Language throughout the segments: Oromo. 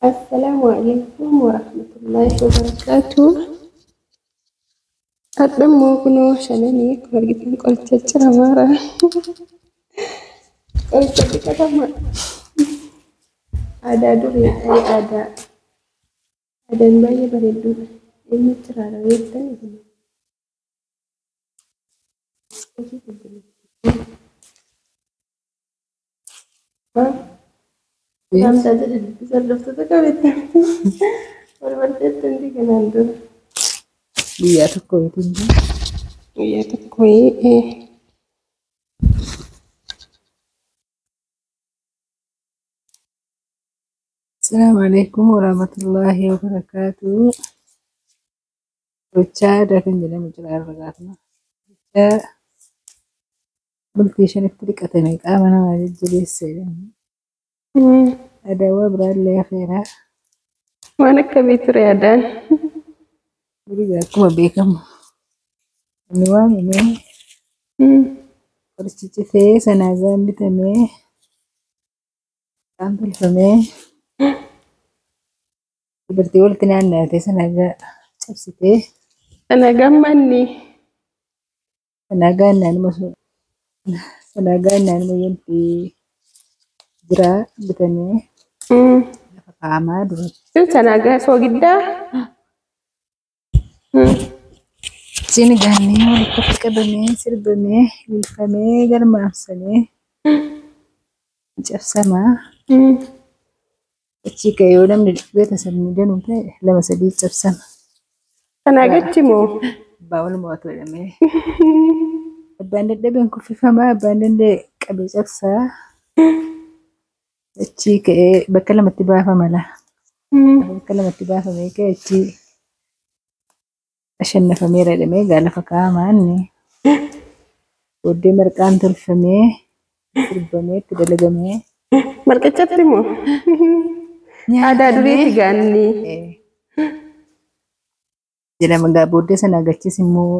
Assalaamu alaikum warahmatullaahi wabarakaatu. Har'a immoo kunoo shananii akkuma argitan qoricha ciramaara. Qoricha dhiqatama. Aadaa durii aadaa. Aadaan baay'ee bareedduudha. Inni ciraara beektan isin. Saamsaa jedhan hordoftoota qabeetta. Wal barteetti hundi kanaan dura. Guyyaa tokko wayiitiin jira. Guyyaa tokko wayii. Assalaamu alaikum warahmatullaahi wabarakaatu. Gochaa aadaa kan jedhamu jira irra gaafna. Gochaa bultii shanitti dhiqatame qaama namaa jajjabeessa jedhama. Adaawaa biraallee hafeera. Waan akkamii ture aadaan? Durii akkuma beekamu namni waamamee qorichi citee sanaagaan bitamee kaan tolfamee dubartii walitti naanna'atee sanaagaa cabsitee. Sanaagaan manni. Sanaagaan naannuma sanaagaan naannuma wanti jira bitamee lafa kaa'amaa duratti. Sanaagaa soogiddaa. Isheen gaannee walitti qabamee sirbamee ilfamee galmaamsamee cabsamaa. Achii ka'ee yoo namni dhibee tasamni danuu ta'e lama sadii cabsama. Sanaagachi moo? Abbaa wal mo'atu jedhamee. Abbaan dadhabeen kuffifamaa abbaan danda'e qabee cabsaa. Achii ka'ee bakka lamatti baafama laa. Bakka lamatti baafamee ka'e achii ashannafameera jedhamee egaa lafa kaa'amaa inni. Booddee marqaan tolfamee sirbamee itti dalagamee. Marqichatti moo? Aadaa duriiti gaanni. Jedhama egaa booddee sana gachis immoo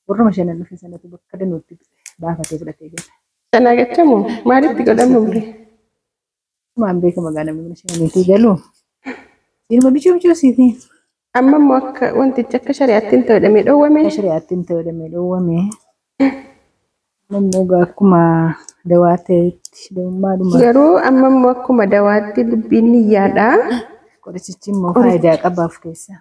warruma shanan dhufe sanatu bakka danuutti baafatee fudhatee jira. Sanaa moo? Maalitti godhama ture? Maan beekama egaa namni mana shananiitii galu. Siinuma bichuu bichuu siitiin. Amma immoo akka wantichi akka shari'aatti hin ta'u jedhamee dhoowwame. Akka shari'aatti hin ta'u jedhamee dhoowwame. Amma immoo egaa akkuma dawaa ta'etti dawummaadhuma. Garuu amma immoo akkuma dawaatti dubbiin niyyaadha. Qorichichi immoo faayidaa qaba of keessaa.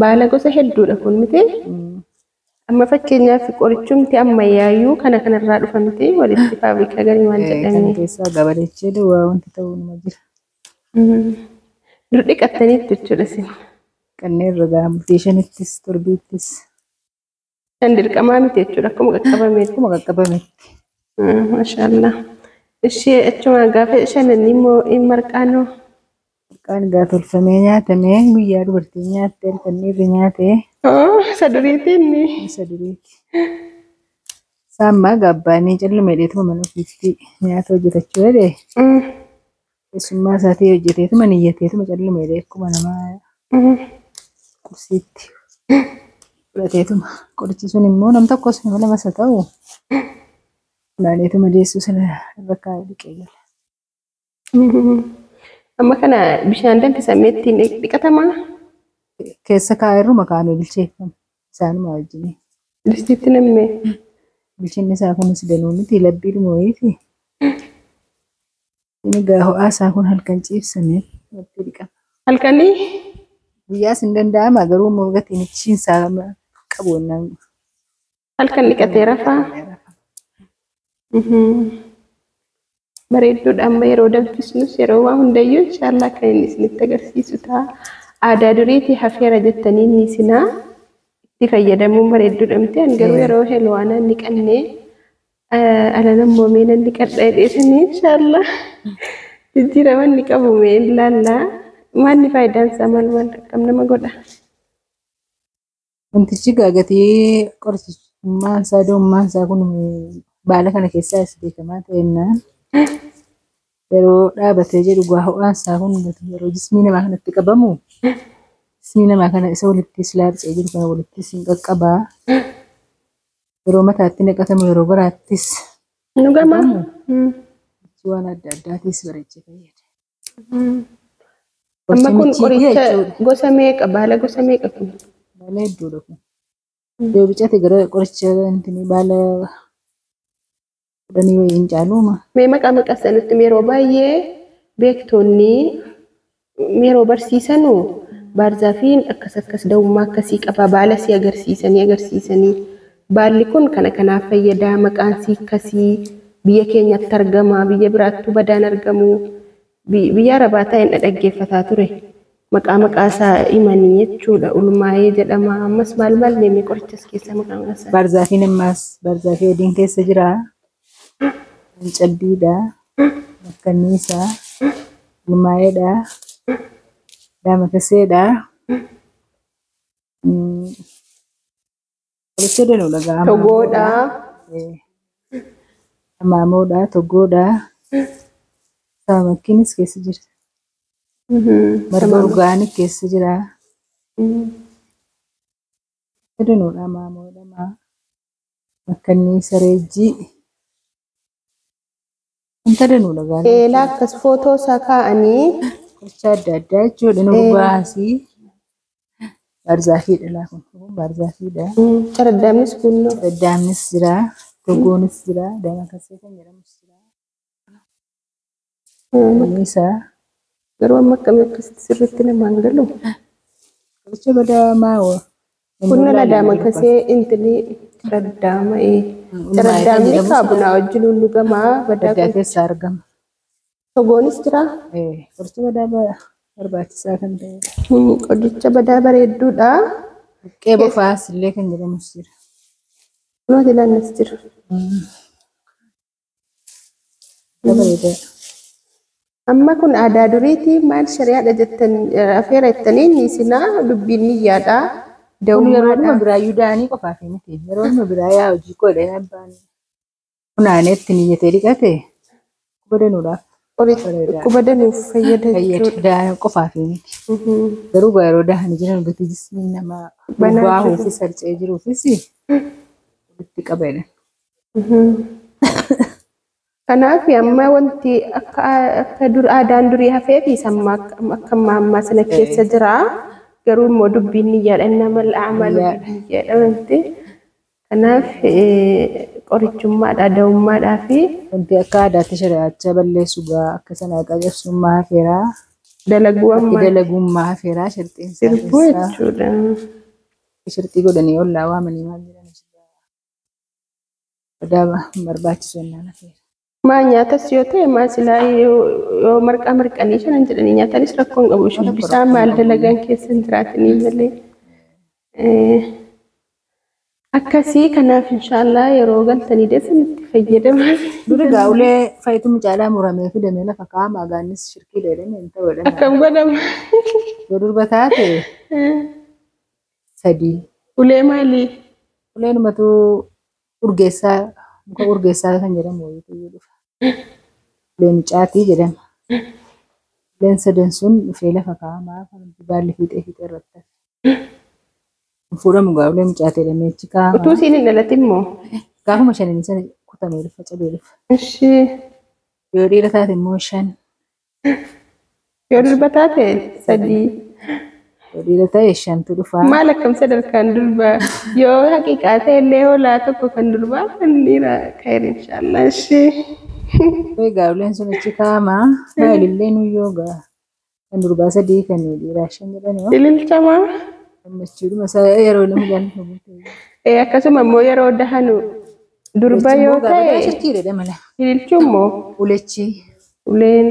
Baala gosa hedduudha kun miti. Amma fakkeenyaaf qorichumti ammayyaayyuu kana kanarraa dhufa miti walitti faabrikaa garii maal Kan jedhamee. keessaa gabareechee dawaa wanti ta'uu numa jira. Dur dhiqattaniitu jechuudha isin. Kanneen irra bultii shanittis torbiittis. Kan dirqamaa miti jechuudha akkuma qaqqabameetti. Akkuma qaqqabametti. Maashaallah. Ishee achuma gaafa shananii immoo in marqaanoo. Marqaan egaa tolfamee nyaatamee guyyaa dubartiin nyaatte halkan dhiirri nyaate. Isa duriitiin. Isa duriiti. Saammaa gaabbaanii calluma hidheetuma mana ofiitti nyaata hojjetachuu jedhee keessummaa isaatii hojjeteetuma niyyateetuma calluma hidhee akkuma namaa qursiitti fudhateetuma. Qorichi sun immoo nam tokkos nama lamas haa ta'u ilaalee deessuu sana irra kaa'ee dhiqee gala. Amma kana bishaan danfisamee ittiin dhiqatamaa? Keessa kaa'eerruma kaa'amee bilcheeffama. Isaanuma wajjin. Distiitti nammee. Bilchinni isaa kunis danuu miti labbiidhuma wayiiti. Inni egaa ho'aa isaa kun halkan ciibsamee walitti dhiqama. Halkanii? Guyyaas hin danda'ama garuu immoo gatiin ichiinsaa qabu innaan. Halkan dhiqatee rafaa? Bareedduudha amma yeroo danfisnus yeroo waa hundayyuu inshaallah kan inni isinitti agarsiisu ta'a. Aadaa duriitii hafeera jettanii inni isinaa itti fayyadamuun bareedduudha miti. Ani garuu yeroo helwaanaa niqannee alana immoo mee nan dhiqadha jedheetanii inshaallah jijjiirama inni qabu mee ilaallaa. Maalli faayidaan isaa maal maal akkam nama godha? Wantichi egaa gatii qorichummaan isaa dawummaan isaa kun baala kana keessaa isa beekamaa ta'ennaan yeroo dhaabatee jedhu gaa ho'aan isaa kun yeroo jismii namaa kanatti qabamu jismii namaa kana isa walitti silaarcee jiru kana walitti siin qaqqabaa. Yeroo mataatti naqatamu yeroo garaattis Nu gamaa? waan adda addaatiis bareechee fayyada. Amma kun Qoricha qoricha jechuudha. gosa meeqa baala gosa meeqa kun? Baala hedduudha kun. Yoo bicate gara qoricha intini baala 10 wayii hin caaluuma. Mee maqaa maqaa sanatti yeroo baay'ee beektonni yeroo barsiisanu baarzaafiin akkas akkas da'ummaa akkasii qaba baala si agarsiisanii agarsiisanii baalli kun kana kanaaf fayyadaa maqaan sii akkasii biyya keenyatti argama biyya biraattuu badaan argamu biyya arabaa ta'een dhaggeeffataa ture maqaa maqaa isaa himanii jechuudha ulmaayee jedhama ammas maal maal meemee qorichas keessa maqaa maqaa isaa. Baarzaafiin ammaas baarzaafii adiin keessa jira. Cabbiidha. Makkanniisaa. Ulmaayeedha. Daamakaseedha. Qoricha danuudha gaa. Togoodha. Hamaamoodha. Togoodha. Saamakkiinis keessa jira. Marga urgaanii keessa jira. Danuudha hamaamoodha. Makkanniisa reejjii. Wanta danuudha gaa. Eelaa akkas footoo isaa kaa'anii Qoricha adda addaa jechuudha. Nu baasii. Baarzaafiidha laa kun. Kun baarzaafiidha. Caraddaamnis kunnoo. Daddaamnis jira. Togoonis jira. Damakasee kan jedhamus jira. Kanniisa. Garuu amma akkamii akkasitti sirriitti namaan galu. Qoricha badaa maawoo. Kunna ladaama kasee intini caraddaama ee. Caraddaamni kaabunaa wajjin dhugamaa badaa Baddaa kun. keessaa argama. Togoonis jira. Qoricha badaa barbaachisaa kan ta'edha. Qoricha badaa bareedduudha. Buqqee bofaas illee kan jedhamus jira. Kunuunti ilaannas jira. Bareedaadha. Amma kun aadaa duriiti maal shari'aadha jettan afeera jettanii inni isinaa dubbiin niyyaadha. Kun yeroo dhuma Da'ummaadha. biraayyuu da'anii qofaaf miti. Yeroo dhuma biraa yaa hojii godhe abbaan funaaneetti niyyatee dhiqate quba danuudhaaf bareedaadha. Dhukkuba danuuf fayyada Fayyada jechuudha. da'anii qofaaf miti. Garuu yeroo dahanii jiran gatii jismiin namaa Banaa jiru. baahuufis harca'ee jiruufis walitti qabedha. Kanaaf amma wanti akka akka dur aadaan durii hafee fi samma akka ammaa ammaa sana keessa jira. Garuu immoo dubbiin niyyaadha nama amalu Niyyaadha. niyyaadha wanti. Kanaaf qorichummaadha da'ummaadhaa fi Wanti akka aadaatti shari'aacha balleessu gaa akka sana qabsummaa hafeeraa dalaguu akki ammaa dalagummaa hafeeraa shirxiin isaa sirbuu keessaa jechuudha. shirxii godhanii ollaa waamanii maal jedhan badaa barbaachisu jennaan hafeera. Maa nyaatas yoo ta'e maa silaa yoo marqaa marqanii shanan jedhanii nyaatanis rakkoo hin qabu. Shubbisaa maal dalagan keessa hin jiraatanii malee. Akkasii kanaaf inshaallah yeroo galtanii deessan itti fayyadamaa. Duri gaa ulee fayitu mucaalaa muramee fidamee lafa kaa'ama gaannis shirkii dheedhame hin ta'u jedhama. Akkam godhama? Yoo durba taate 3. Ulee maalii? Uleenumatu urgeessaa muka urgeessaa kan jedhamu wayiitu iyyuu dhufa. Ulee mucaatii jedhama. Uleen sadan sun dhufee lafa kaa'amaa kan baalli fiixee fiixee irratti hafe. Hin fuudhamu gaa ulee mucaatii jedhamee achi Utuu kaa'ama. isiin hin dhalatin moo? Gaafuma shananii sana kutamee dhufa cabee dhufa. Ishii Yoo dhiira taate immoo 5. yoo durba taate 3. Yoo dhiira ta'e 5tu dhufa. Maal akkam sadarkaan durbaa? Yoo haqiiqaa ta'e illee hoolaa tokko kan durbaa kan dhiiraa khayr inshaallah. Ishii. Egaa uleen sun achi kaa'ama. Maalillee nuyyoo gaa kan durbaa 3 kan dhiiraa 5 jedhani Ililchamaa. gammachuudhuma isaa yeroo nama jaalatu. Akkasuma immoo yeroo dahanu durba yoo ta'e Shirkiidha mala. ililchuu immoo Ulechi uleen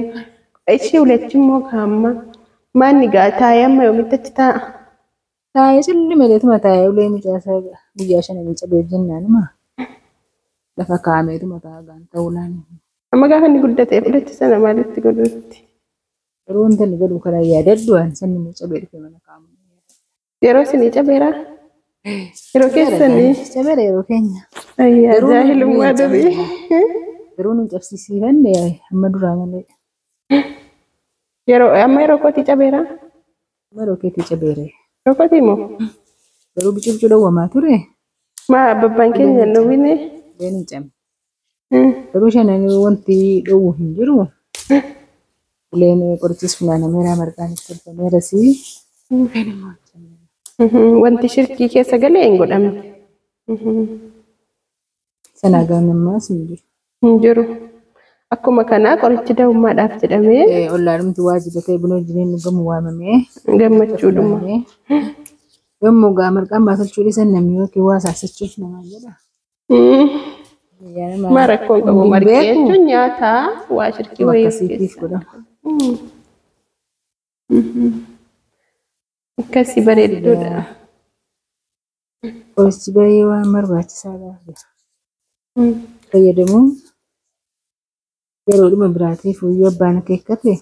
ishii ulechi immoo kaamma maanni gaa taa'ee amma yoomitti achi taa'a? Taa'ee cilli maleetuma taa'ee ulee mucaasaa guyyaa shananii cabeef jennaanuma lafa kaa'ameetuma taa'a gaan ta'uu laan. Amma gaafa inni guddatee ulechi sana maalitti godhutti? Yeroo wanta inni godhu kana yaadadhu waan sanni immoo cabee dhufe mana kaa'amu. Yeroo isinii cabeeraa? Yeroo keessanii? Cabeera yeroo keenya. Ayyaa Garuu jaahilummaa durii. Garuu nu cabsiisiifanne amma duraa malee. Yeroo amma yeroo kootii cabeeraa? Amma yeroo keetii cabeere. Yeroo kootii moo? Garuu biqiltuu dhowwamaa ture. Maa abbaan keenya hin dhowwine? Uleen hin cabne. Garuu shananii wanti dhowwu hin jiru. Uleen qorichis funaanameera, marqaan itti tolfameeras. Wanti shirkii keessa galee hin godhamne. Sanaa gaamammaas hin jiru. Hin jiru. Akkuma kanaa qorichi da'ummaadhaaf jedhamee Ollaadhumti waajiba ta'e buna wajjiniin dhugamu waamamee gammachuudhuma. Yommuu gaa marqaan baafachuu dhiisan namni yookiin waa saassachuuf namaan jedha. Maa rakkoon qabu marqee jechuun nyaata waa shirkii wayii of Akkasiitiif keessaa. godhama. Akkasii bareedduudha. Qorichi baay'ee waan barbaachisaadha. Fayyadamuun yeroodhuma biraatiif iyyuu abbaan akeekkate.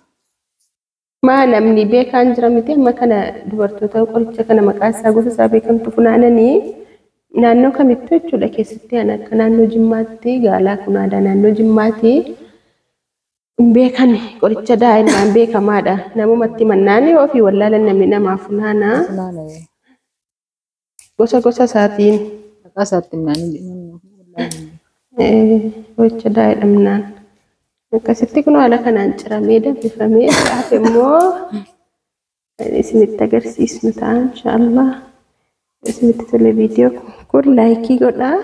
Maa namni beekaan jira miti amma kana dubartoota qoricha kana maqaa isaa gosa isaa beekamtu funaananii naannoo kamittuu jechuudha, keessatti an akka naannoo Jimmaatti gaalaa kun aadaa naannoo Jimmaatti beekan qoricha daa'imman beekamaadha. Namumatti mannaan ofii wallaalan namni namaa funaanaa Funaana gosa gosa isaatiin. Maqaa isaatti himnaan. Qoricha daa'imnaan. Akkasitti kun haala kanaan ciramee danfifamee hafe immoo isinitti agarsiisnu ta'a inshaallah. Isinitti tole viidiyoo kun like godhaa.